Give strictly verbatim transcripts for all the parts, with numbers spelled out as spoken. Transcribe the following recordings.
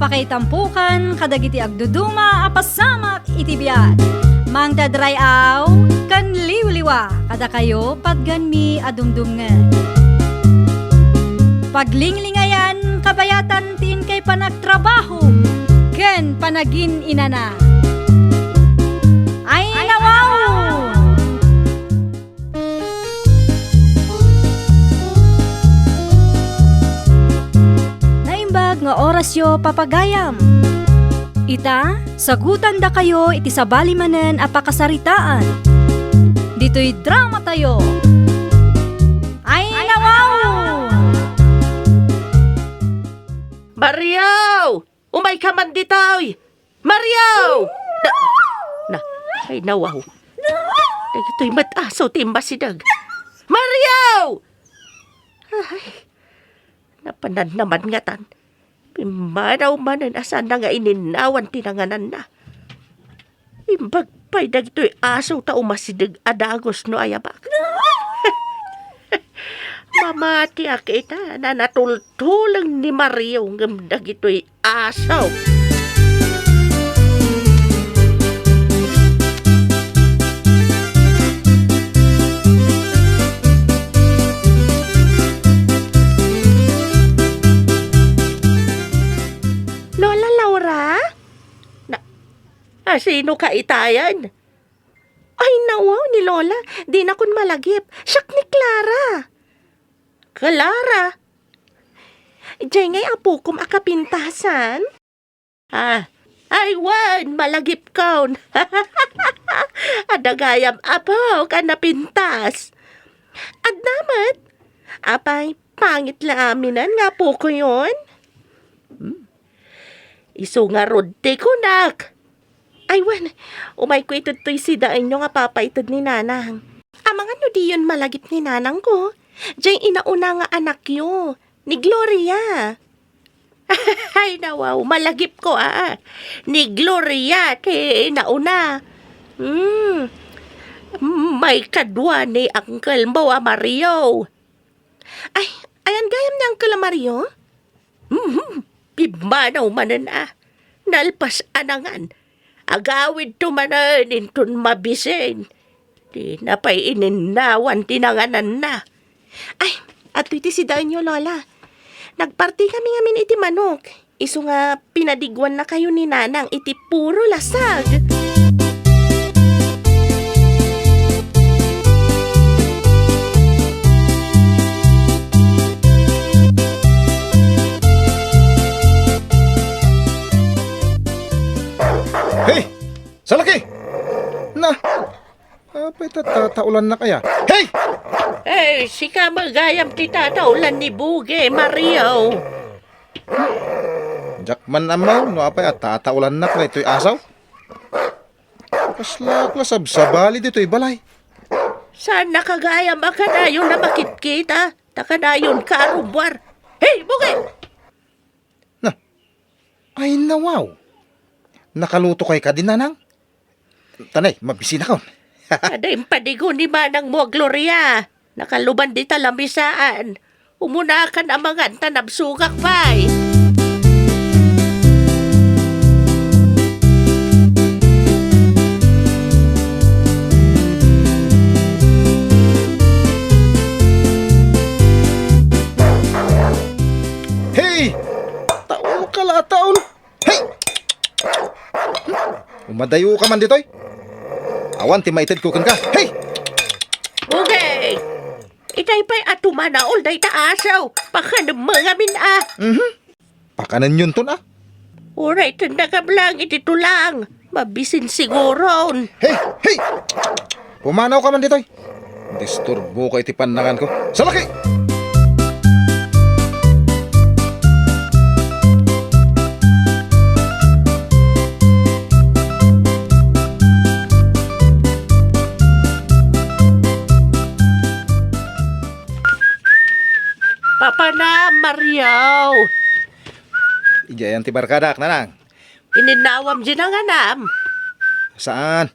Pakaitampukan kadagiti agduduma a pasamak iti biag. Mangted ray-aw ken liwliwa kadakayo patganmi a dumdumngeg. Paglinglingayan kabayatan ti inkay panagtrabaho ken panagin-inana. Ay, nawaw! Naimbag nga orasyo, papagayam. Ita, sagutandakayo iti sabali manen a pakasaritaan. Ditoy dramatayo. Ay, nawaw! Mario! Umayka man ditoy! Mario! Na, na, ay, nawaw. Dagitoy met aso ti immasideg. Mario! Ay, napanan naman ngatan. Pimmanaw manen a saanna nga ininnawan ti nangananna. Imbag pay dagitoy aso ta umasideg a dagus no ayabak. Mamatiak ita, nanatultuleng ni Mario ngem dagitoy aso. Lola Laura? Na, asino ka itayan? Ay, nawaw ni Lola. Dinakon malagip. Siak ni Clara. Clara? Diay ngay apokom a kapintasan? Ah, ay, wen, malagipkon. Adda gayam apok a napintas. Adda met. Apay, pangit la aminen nga apokoyon? Hmm. Isu ngarud ti kunak. Ay, wen, umayko ituloy sidaenyo nga papaited ni Nanang. Amangan no diyon malagip ni Nanangko. Diay inauna nga anakyo, ni Gloria. Ay, nawaw, malagipko, ah. Ni Gloria ti inauna. Hmm. Maikadua ni Uncle mo a Mario. Ay, ayan gayam ni Uncle a Mario? Mhm. Pimmanaw manen a. Nalpas a nangan. Agawidto manen inton mabisin. Dina pay ininnawan ti nangananna. Ay, adtoy ti sidaenyo, Lola. Nagparti kami ngamin iti manok. Isu nga pinadigwannakayo ni Nanang iti puro lasag. Hey! Salaki! Na, apay ta tataulannak aya? Hey! Eh, sika met gayam ti tataulan ni Buge, Mario. Diak man ammo no apay a tataulannak daytoy asaw. Kasla kasabsabali ditoy balay. Saannaka gayam a kanayon a makitkita, ta kanayonka a rummuar. Hey, Buge! Na, ay nawaw. Nakalutokay kadi, Nanang? Tanay, mabisinakon. Adda impadigo ni manangmo a Gloria. Nakaluban dita lamisaan. Umunakan a mangan ta nabsogak pay. Hey! Tao ka la, taon. Hey! Umadayo ka man ditoy. Awan ti maitedko kenka. Hey! Okay. Itay pay a tumanaol dayta asaw. Pakanem ngamin a. Mhm. Pakanenyon ton a. Uray, tenda kablang iti tulang. Mabisin siguron. Hey! Hey! Pumanaw ka man ditoy. Disturbo ka iti pannanganko. Salaki! Papa na, Mario. Idiay ti barkadak, Nanang. Ininnawam di nanganam. Saan?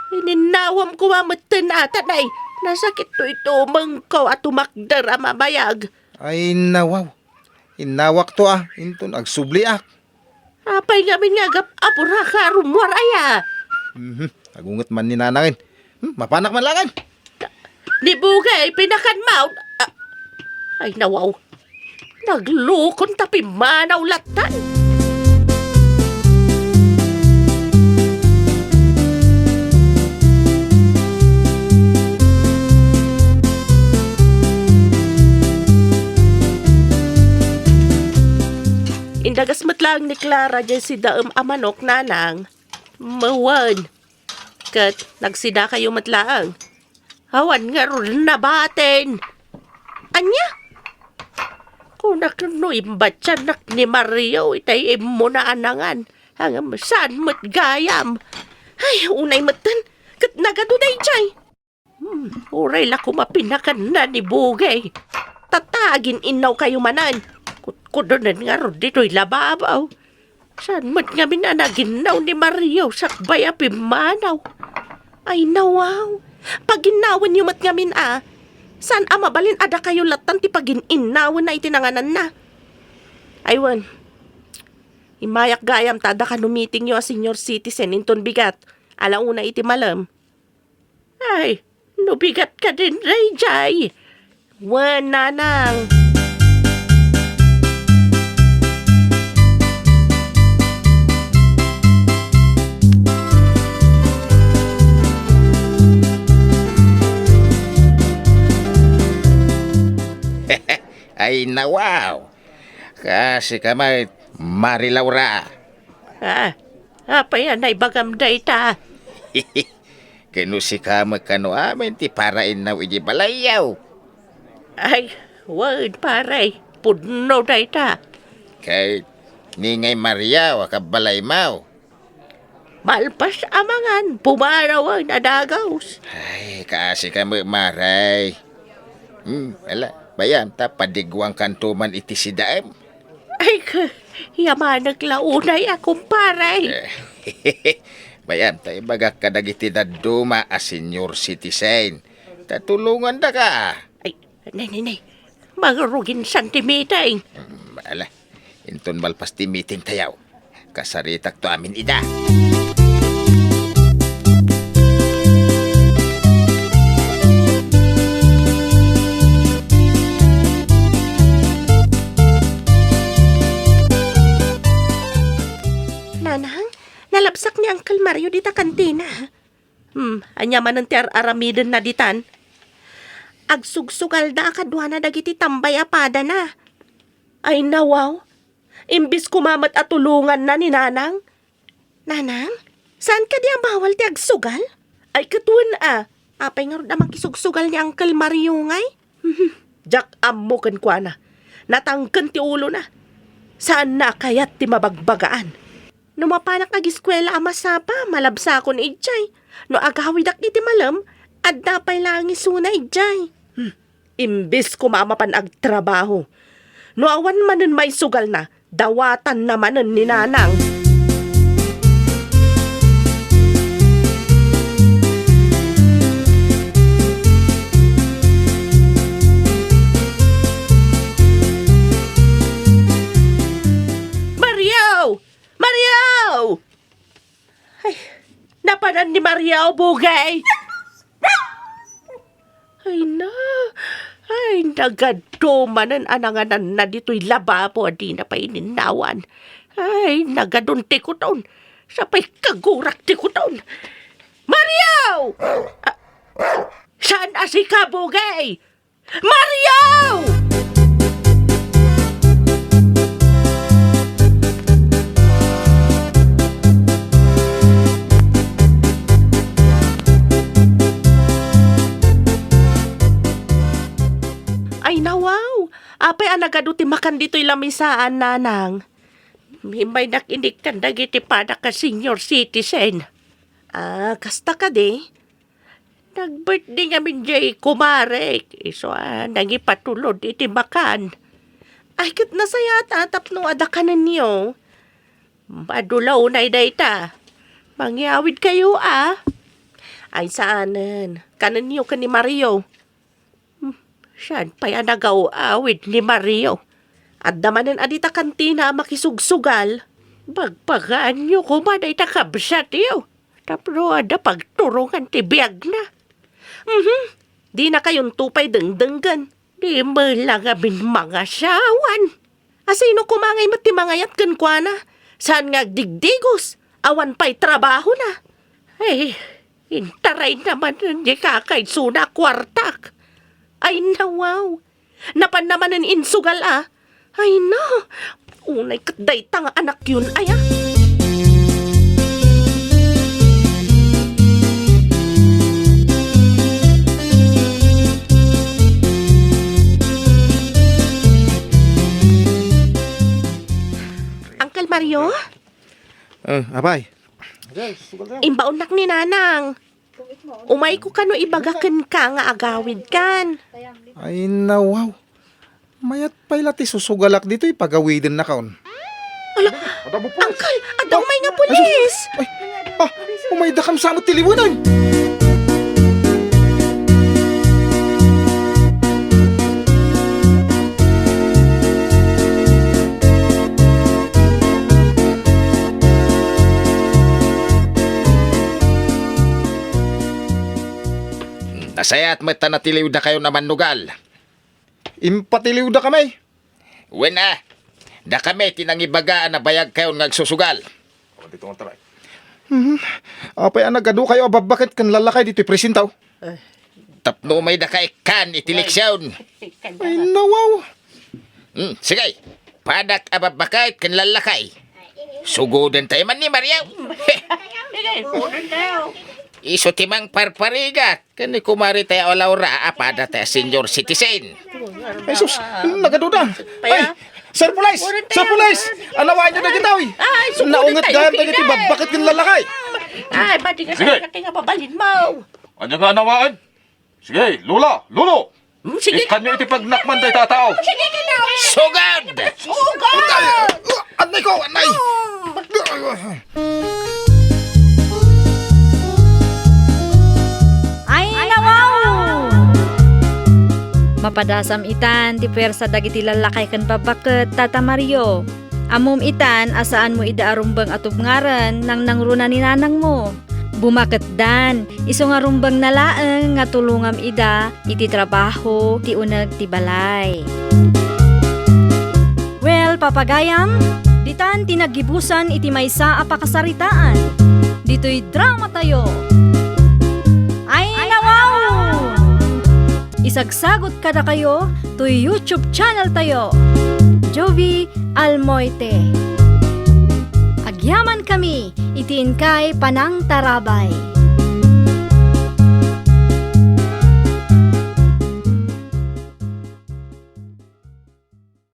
Ininnawam ko a metten a, tanay. Nasakit to ito, mengko a tumakder a mabayag. Ay, nawaw. Innawak to a, inton agsubliak. Apay ngamin nga agap-apuraka a rummuar aya? Mhm. Agunget man ni Nanangen. Hmm, mapanak man langen. Ni Bugay, pinakan maw? Ah, ay, nawaw. Naglukon ta pimmanaw lattan. Indagas met laeng ni Clara jay sidaem a manok, Nanang. Mawen. Ket nagsidakayo met laeng. Awan ngarud nabatin. Ania? Kunak no imbatiannak ni Mario itay immuna a nangan. Ngem saan met gayam. Ay, unay metten. Ket nagadu daydiay. Hmm, uray la koma pinakanna ni Bugay. Tatagin-innawkayo manen. Kudkudonen ngarud ditoy lababo. Saan met ngamin a naginnaw ni Mario sakbay a pimmanaw? Ay, nawaw. Paginnawenyo met ngamin a. Saan a mabalin a dakayo lattan ti pagin-innawenna iti nangananna? Ay, wen. Immayak gayam ta adda kano meetingyo a senior citizen inton bigat. Ala una iti malem. Ay, no bigat kadin daydiay. Wen, Nanang. Ay, nawaw. Kasika met, Mari Laura. Ah, apay a naibagam dayta? Ken no sika met kano amin ti parainnaw iti balayyo? Ay, wen, pare, pudno dayta. Ket ni ngay Mario a kabbalaymo? Malpas a mangan, pumanawen a dagus. Ay, kasika met, Mari. Hmm, ala, bay-am ta padiguangkanto man iti sidaem. Ay, k-, yamanek la unay a kumpare. Eh, bay-am ta ibagak kadagiti dadduma a senior citizen. Ta tulongandaka. Ay, nay, nay, nay. Mangrugin san ti meeting. Hmm, ala. Inton malpas ti meeting tayo, kasaritakto amin ida. Nanang, nalabsak ni Uncle Mario dita kantina. Hmm, ania manen ti ar-aramidenna ditan? Agsugsugalda a kaduana dagiti tambay a padana. Ay, nawaw. Imbis koma met a tulonganna ni Nanang. Nanang, saan kadi a bawal ti agsugal? Ay, ket wen a. Apay ngarud a makisugsugal ni Uncle Mario ngay? Diak ammo kenkuana. Natangken ti ulona. Saanna a kayat ti mabagbagaan. No mapanak agiskuela a masapa, malabsakon idiay. No agawidak iti malem, adda pay laeng isuna idiay. Hmm. Imbes koma a mapan agtrabaho, no awan manen maisugalna, dawatanna manen ni Nanang. Mario! Mario! Ay, napanan ni Mario, Bugay! Ay na, ay, nagadu manen a nangananna ditoy lababo a dina pay ininnawan. Ay, nagadun ti kuton. Sapay kagurak ti kuton. Mario! Ah, saan a sika, Bugay? Mario! Ay, nawaw! Apay a nagadu ti makan ditoy lamisaan, Nanang? Imbaynak inikkan dagiti padak a senior citizen. Ah, kasta kadi? Nag-birthday ngamin jay kumarek, isu a nangipatulod iti makan. Ay, ket nasayaat a tapno adda kanenyo. Madula unay dayta. Mangyawidkayo a. Ay, saanen. Kanenyo ken ni Mario. Hmm, sian pay a nagaw-awid ni Mario. Adda manen a dita kantina a makisugsugal. Bagbagaanyo koma dayta kabsatyo tapno adda pagturongan ti biagna. Mhm. Dinakayonto pay dengdenggen. Di met la ngamin mangasawan. Asino koma ngay met ti mangayat kenkuana? Saan nga agdigdigos? Awan pay trabahona. Ay, intarayna manen diay kakaysona a kuartak. Ay, nawaw. Napanna manen insugal a. Ay, na. Unay ket dayta nga anakyon, aya. Uncle Mario? Eh, apay. Imbaonnak ni Nanang. Umayko kano ibaga kenka nga agawidkan. Ay, nawaw. Mayat pay la ti susugalak ditoy pagawidennakon. Ala, Uncle, adda umay nga pulis! Ay, ah, umayda kam sa met ti liwenen! Nasayaat met ta natiliwdakayon a mannugal. Impatiliwdakami. Wen a, dakami ti nangibaga a nabayagkayon nga agsusugal. Mhm. Apay a nagadukayo a babbaket ken lallakay ditoy presinto? Tapno umaydaka ikkan iti eleksion. Ay, nawaw. Hmm, sige. Padak a babbaket ken lallakay. Sugodentayo man ni Mario. Sige, sugodentayo. Isu ti mangparparigat ken ni kumaretayo a Laura a padatayo a senior citizen. Ay, sus, nagaduda. Ay, Sir Police! Sir Police! Anawaanyo dagitoy! Ay, sukodentayo, sige. Naunget gayam dagiti babbaket ken lallakay. Ay, badi ka sa nga babalinmo. Ania nga anawaan? Sige, Lola, Lolo! Hmm, sige. Ikkanyo iti pagnakman dayta a tao. Sige, kitaw. Sugad! Sugad! Ay, annay ko, annay! Ay, nawaw! Mapadasam itan ti puwersa dagiti lallakay ken babbaket, Tata Mario. Ammom itan a saanmo ida a rumbeng a tubngaren nangnangruna ni nanangmo. Bumaketdan, isu nga rumbengna laeng nga tulongam ida iti trabaho ti uneg ti balay. Well, papagayam, ditan ti naggibusan iti maysa a pakasaritaan. Ditoy dramatayo. Ay, nawaw! Isagsagot kadakayo toy YouTube channel tayo, Jovi Almoite. Agyaman kami iti inkay panangtarabay.